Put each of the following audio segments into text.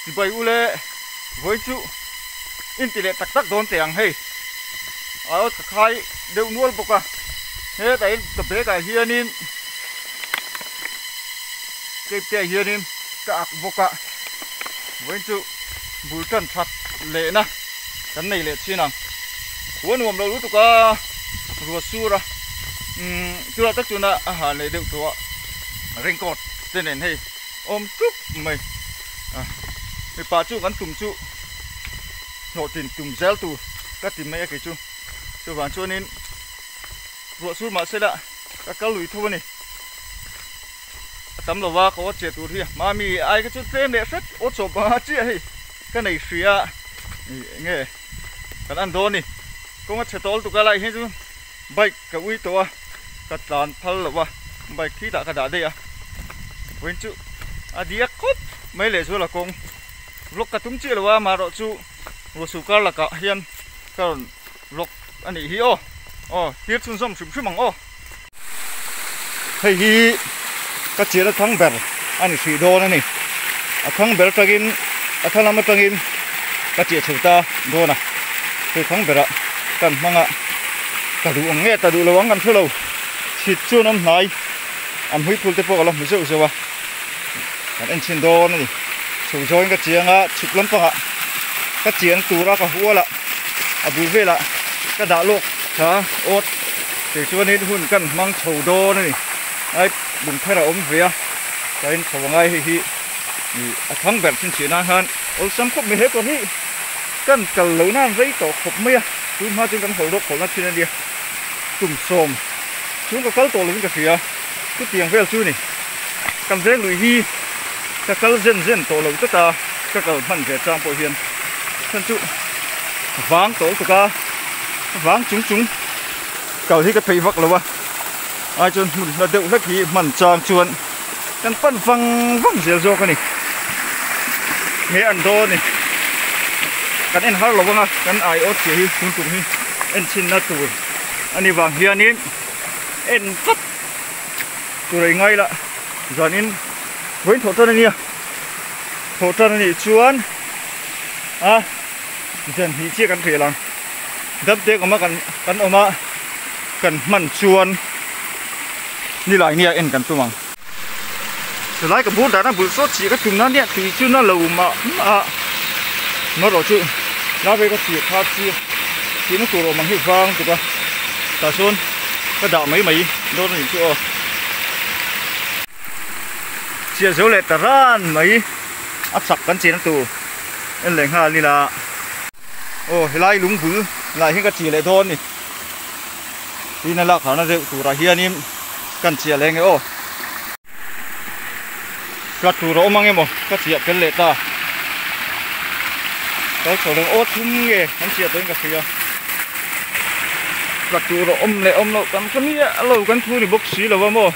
Chibai u le vawi chu in ti leh tak tak dawn teh ang hei. A aw tha khai deuh nual bawk a, hetah hian ka bag ah hianin cape te ah hianin ka ak bawk a, vawiin chu bul tan that lehna kan nei leh thin ang. Khua nuam lo lutuk a, ruah sur a, umm chulai tak chuan a han leh deuh tawh a, raincoat te nen hei. Awm tup mai a, mipa chu kan tum chu hlawhtlin tum zel tur ka ti mai a kei chu. Chuvang chuanin ruah sur mah sela ka kal lui tho a ni. A tam lo va ka aw che tur hi mami ai kha chu tlem leh hret aw chawp anga chiah hei ka nei hria ih eng nge kan an dawn a ni. Kawng a chhe tawl tuk a lai hi chu bike ka ui tawh a ka tlan phal lo a bike khi tah ka dah daih a vawiin chu a diak khawp mai leh zual a kawng vlog ka tum chiah lo a amaherawh chu ruahsur kar lakah hian ka rawn vlog a nih hi aw aw thlir chhunzawm hrim hrim ang aw. Hei hi ka chian a thang ber a ni hrih dawn a ni a thang ber atangin a thla lam atangin ka chiah chho ta dawn a hei thang berah kan hmang a ka duh ang nge ta duh lo ang kan hre lo chhit chuan awm hnai an hui phul te pawh ka la hmu zeuh zeuh a kan en chhin dawn a ni chho zawngin ka chiang a chhuk lampangah ka chian tura ka hual a a bul velah ka dah lawk tha awt kei chuanin hun kan hmang chho dawn a ni ai lungpher a awm ve a tain chho a ngai hei hi ih a thang ber chhinchhiah nan khan awlsam khawp mai he kawr hi kan kal loh nan rei tawh khawp mai a tun hma chuan kan hawl rawk khawlh na thin a nia tum sawm chung ka kal tawh lovin ka hria chutiang vel chu ni kan veng lui hi ka kal zen zen tawh lo tlat a ka kal hman ve chang pawh hian chhan chu vang tawh lutuk a vang chung chung kal hi ka thei vak lo a ai chuan hmun hla deuh hlek hi hman chang chuan kan pan vang vang zel zawk a ni he an dawn a ni kan en har lo ang a kan ai awt chiah hi tun tum hi en chhinna tur a ni vang hianin en vat tur a ingai la zanin vawiin thawh tan a nia thawh tan a nih chuan a zan hnih chiah kan hreh lang dam te awm a kan kan awm a kan hman chuan nilai nia en kan tum ang chulai ka bur dahna bul sawt chih ka tum na nia tui chu na lo mah mah a marawh chu lai ve ka chih kha chi chihna tur awm ang hi vang tuk a tah chuan ka dah mai mai dawn a nih chu aw chiah zo leh ta ran mai a chak kan chihna tur en leh nghal ila aw helai lung bul lah hian ka chih leh dawn a ni. Tin a lak harna deuh turah hianin kan chiah leh nge aw. Hlat tur a awm ang emaw ka chiah fel leh ta. Kal chho reng aw thum nge kan chiah tawhin ka hria. Hlat tur a awm leh awm loh kan hre miah lo kan thu ni bawk si lo a maw.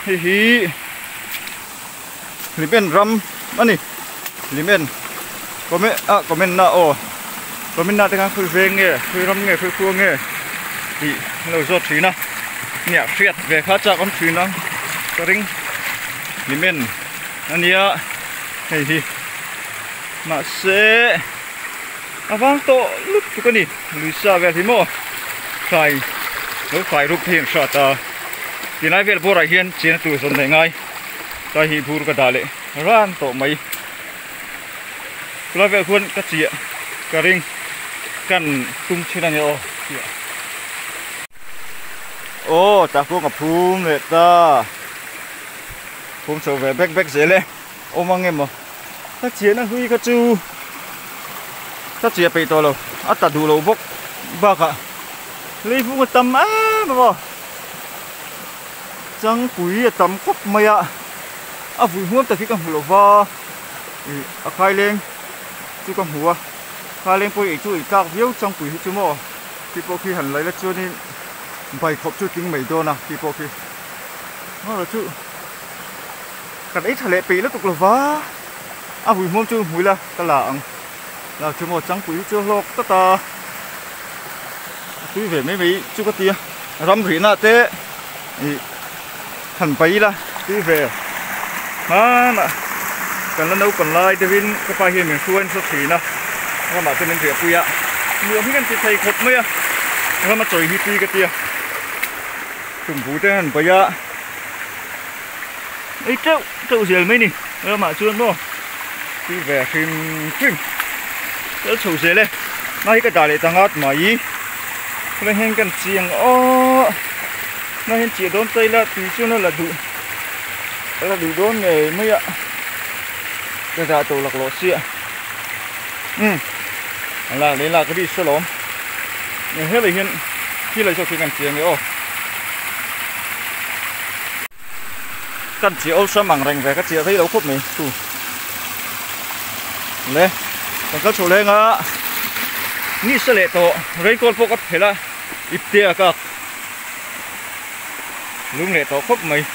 Hei hi Hlimen ram a ni. Hlimen comment ah comment na aw comment na te khan khawi veng nge khawi ram nge khawi khua nge tih an lo zawt thin a nia hriat ve kha chak awm thin a ka ring Hlimen a nia hei hi mahse a vang tawh lutuk a ni lui sa vel hi maw hrai lo fai rup te hi an hrat a tilai vel bawrah hian chena tur zawn leh ngai tlai hi bur ka dah leh. Ran tawh mai chulai velah chuan ka chiah ka ring kan tum thin a ni aw chiah aw tah kawng a phum leh ta phum chho ve bek bek zel e awm ang emaw ka chiahna hlui kha chu ka chiah peih tawh lo a ta duh lo bawk bakah leivung a tam em em aw changpui a tam khawp mai a. A vui hmuam tak hi ka hmu lo va ih a khaileng chu ka hmu a khaileng pawh ei chu ei tlak viau changpui hi chu maw khi pawh khi han laih la chuanin bai khawp chu tling mai dawn a khi pawh khi maw chu kan ei tha leh peih lutuk lo va a vui hmuam chu hmu ila ka la ang la chu maw changpui hi chu a hlawk tlat a a tui ve mai mai chu ka ti a ram rihna te ih. Han pai ila tui ve hmanah. Kan la naupang lai deuhin ka pa hian min hruai nasa thin a, ramah chuan min riahpui a, nuam hi kan ti thei khawp mai a, rama chawi hi tui ka tia, tumbu te han baih a, ei teuh teuh zel mai ni, ramah chuan maw tui ve hrim hrim kal chho zel e, hma hi ka dah leh ta ngat mai, khawlai hian kan chiang aw, hma hian chiah dawn ta ila tui chuan a la duh. Ka duh dawn ngei mai a ka dah tawh laklawh sia umm a lak leh lak risk alawm helai hian thil ai zawk hi kan chiang e aw kan chiah awlsam ang reng ve ka chiah rei lo khawp mai chu le kan kal chho leng a nisa leh tawh raincoat pawh ka phelh a ipte a kak. Lung leh tawh khawp mai.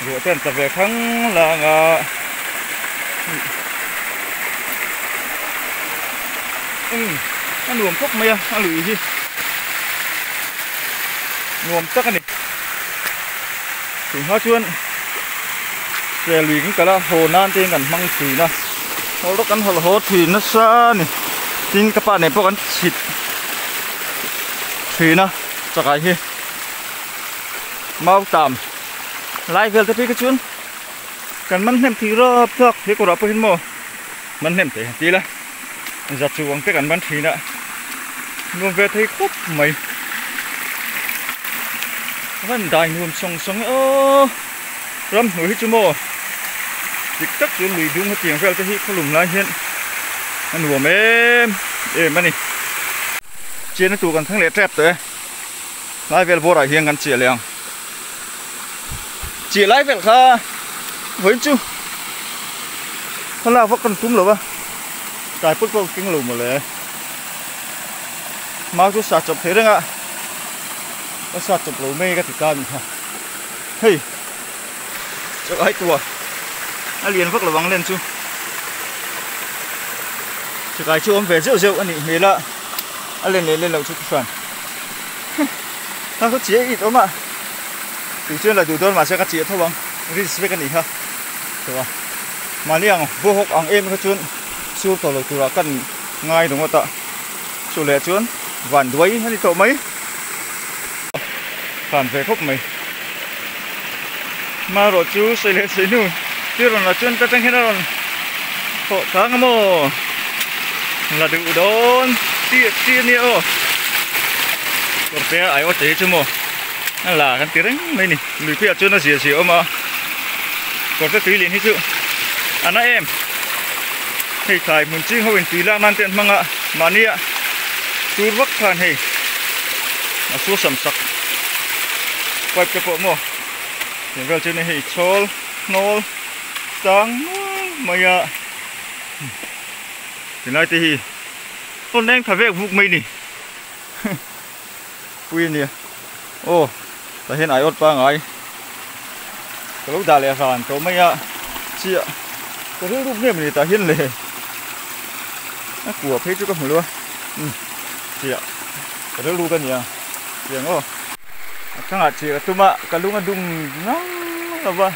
Ruah te an tla ve khang lang a. Umm a nuam khawp mai a a lui hi. Nuam tak a ni. Tunhma chuan se lui kan kal a haw nan te hian kan hmang thin a. Haw rawk kan hawlh haw thin nasa a ni. Tin ka pa nen pawh kan chhit thin a chakai hi. Mau tam lai vel te phei kha chuan kan man hnem thei rap thlak he kawrah pawhin maw man hnem thei han ti ila za chuang te kan man thin a nuam ve thei khawp mai a van dai nuam sawng sawng e aw ramhnuai hi chu maw dik tak chu lui dung hetiang vel te hi khawlum lai hian a nuam em em a ni chian a tur kan thleng leh tep tawh e. Lai vel bawrah hian kan chiah leh ang. Chiah lai vel kha vawiin chu thlalak vak kan tum lo va, tlai pawt pawh ka keng lo mawle. Mau chu sa chawp thei reng a, ka sa chawp lo mai ka ti ta a ni kha. Hei chaw ai tua a lian vak lo ang len chu. Chakai chu awm ve zeuh zeuh a nih hmel a, a len leh len loh chu thuhran. Ka khaw chiah it awm a tui chuan la duh dawn mahse ka chiah tho ang rinse vek a nih kha tawh a mahni ang buhawk ang em kha chuan sur tawh lo turah kan ngai ringawt a chu leh chuan van duai a ni tawh mai van ve khawp mai marawh chu sawi leh sawi hnu thil rawn la chuan ka tang hian a rawn thawh chang a maw la duh dawn chiah chiah a nia aw kawr te a aiawt te chu maw a la kan ti reng mai ni lui pui ah chuan a zia zia a awm a kawr te tui lin hi chu a na em hei thlai hmun ching ho in tui lak nan te an hmang a mahni a tur vak khan hei a su sam sak pipe te pawh maw tiang vel chu ni hei chhawl hnawl tang nual mai a tilai te hi rawn leng tha vek vuk mai ni pui a nia aw tah hian aiawt pangai ka lo dah leh ran tawh mai a chiah ka rilruk nge mawni tah hian le a kua phei chu ka hmu lo a umm chiah ka rilruk a nia chiang aw a thangah chiah ka tum a ka lung a dum ngang lo va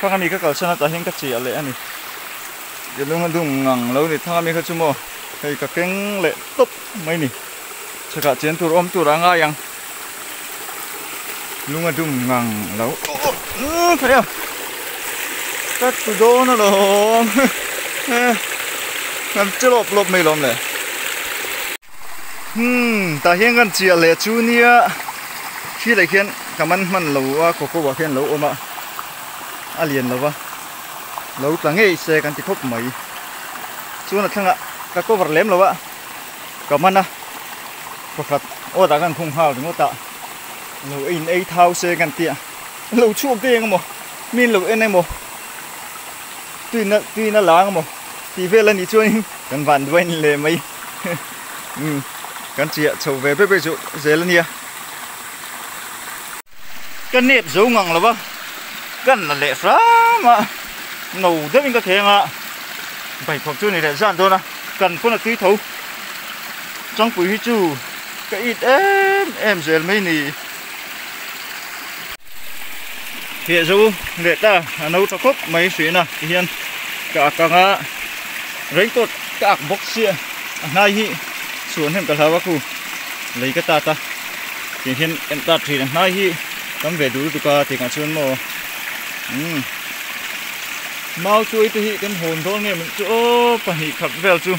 thang ami ka kalsan a tah hian ka chiah leh a ni ka lung a dum ngang lo ni thang ami kha chu maw hei ka keng leh tawp mai ni chhakah chian tur awm tur a ngai ang. Lung a dum ngang lo thei a ka tu dawn alawm kan che lawp lawp mai lawm le hmm tah hian kan chiah leh chu nia khi leh khian ka man hman lo a coco ah khian lo awm a a lian lo va lo tla ngei se kan ti khawp mai chuan a thlangah ka cover lem lo a ka man a. Pakhat aw dah kan khung nghal ringawt a, lo in ei thau se kan tih a, lo chhuak te eng emaw mi in lo en emaw tuina tuina lang emaw tih vel a nih chuanin kan van duai ni leh mai umm kan chiah chho ve ber ber chu zel a nia. Ka nep zo ngang lo va, kan la leh hram a, no deuhin ka kheng a, baikhawp chu ni leh zan dawn a, kan pawn a tui tho. Changpui hi chu ka it em em zel mai ni. Heh zo leh ta a no tha khawp mai hriin a ti hian. Ka ak ang a, raincoat ka ak bawk sia a hnai hi chhuan hnem ka hlau a khu lei ka tat a tiang hian en tat thin a hnai hi tam ve duh lutuk a tiangah chuan maw umm mau chuai te hi kan hawn dawn nge maw chu aw 2 khat vel chu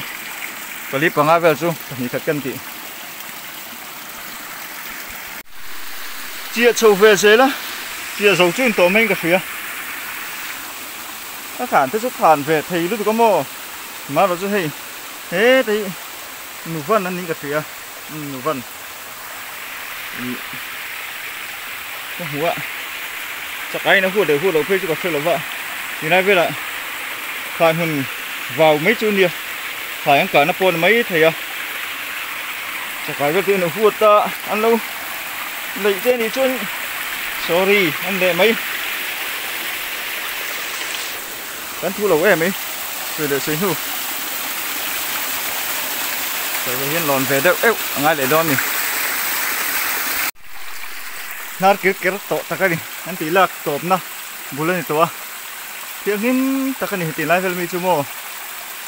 pali panga vel chu 2 khat kan tih chiah chho ve zel a chiah zo chu in tawh mai in ka hria. A thlan te chu thlan ve thei lutuk a maw? Marawh chu hei he te hi nuvan an ning ka hria umm nuvan ih ka hmu a chakai in a huat leh huat loh phei chu ka hre lo va tilai velah thlan hun vau mai chu nia thlai an kahna pawh a ni mai thei a chakai vel te in a huat a an lo Neih te nih chuan sorry an leh mai. Kan thu lo em ei sawi leh sawi hnu. Sawi ve hian lawn ve deuh euh a ngai leh dawn a ni. Hnar kir ker tawh tak a ni. An tih lak tawpna bul a ni tawh a. Thianghlim tak a ni heti lai vel mi chu maw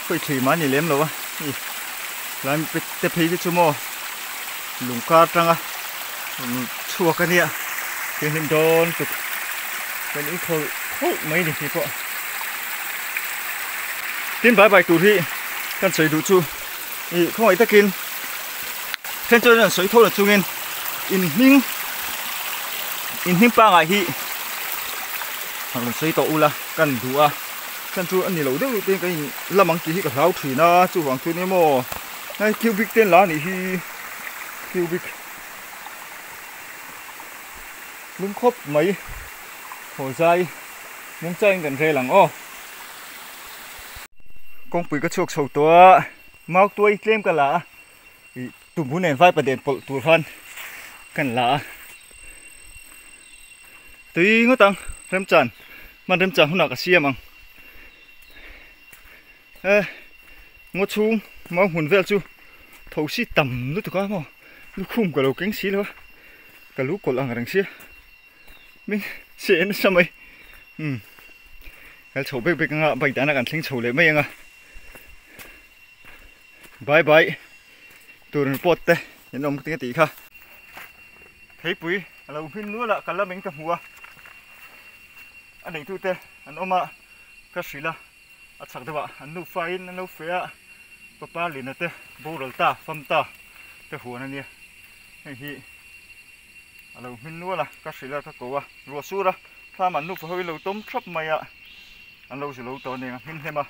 khawi thui mah a ni lem lo a. Hei tlai te phei te chu maw. Lung kar tanga chhuak a nia thianghlim dawn tuk kan in khawlh khawlh mai ni hi pawh tin bai bai tur hi kan sawi duh chu ih khawngaih takin then chuan an sawi tho na chungin in hming in hming pangai hi a rawn sawi tawh ula kan duh a chhan chu a ni lo deuh deuh te kan in lam ang tih hi ka hlau thin a chuvang chu nia maw. Hei cubic te la anih hi cubic lung khawp mai haw zai mung changin kan rel ang aw kawngpui ka chhuak chho tawh a mau tuai tlem ka la a ih tumbu nen vaipa den pawlh tur khan kan la a tui ngawt ang remchan hman remchan hunah ka siam ang e ngaw chhung mau hmun vel chu tho si tam lutuk a maw lukhum ka lo keng si lo a ka lu kawlh ang reng sia min che nasa mai umm kal chho bek bek anga bike dana kan thleng chho leh mai anga bye bye tur report te in awm tinge tih kha theipui a lo hmin nual a ka la meng ta hmu a a neitute an awm a ka hrilh a. A chhak deuhah an nufa in an lo feh a, papa Lina te boral ta, fam ta te huan a nia. Hei hi a lo hmin nual a, ka hrilh a, ka ko a, ruah sur a, thlam an nufa ho in lo tawm thap mai a, an lo zu lo tawh aniang a hmin hnem a.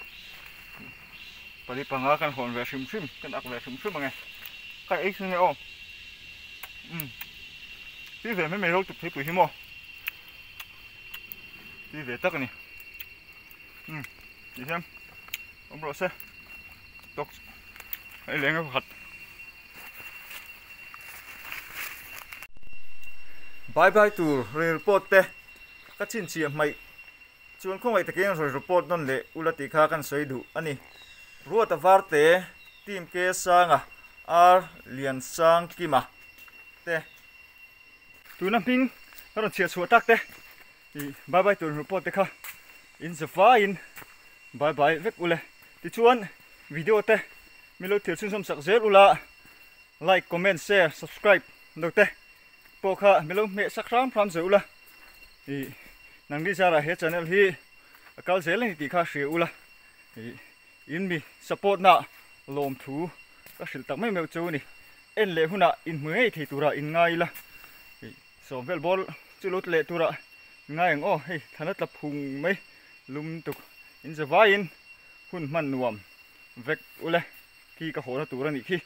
4 5 kan hawn ve hrim hrim, kan ak ve hrim hrim ang e. Ka ei thin e aw. Umm. Tui ve mai mai ro tuk theipui hi maw. Tui ve tak a ni. Umm ti hian awm rawh se tawk hei leng a khat bye bye tur rawn report te ka chhinchhiah hmaih chuan khawngaih takin rawn report nawn leh ula tih kha kan sawi duh a ni Ruata Varte team K Sanga R Liansangkima te tuna hming ka rawn chhiah chhuah tak te. Ih bye bye tur report te kha in za faiin bye bye vek ule tichuan video te min lo thil chhunzawm sak zel ula like comment share subscribe do te pawh kha min lo hmeh sak hram hram zel ula ih nangni zarah he channel hi a kal zel a ni tih kha hria ula ih in mi support na lawmthu ka hrilh tak mai meuh chu a ni en leh hunah inhmu ngei thei turah in ngai ila ih. Sawm vel ball chu lo leh turah ngai ang aw, hei thlan a tla phung mai lum tuk in za vaiin hun hman nuam vek ule khi ka haw na tur a nih khi.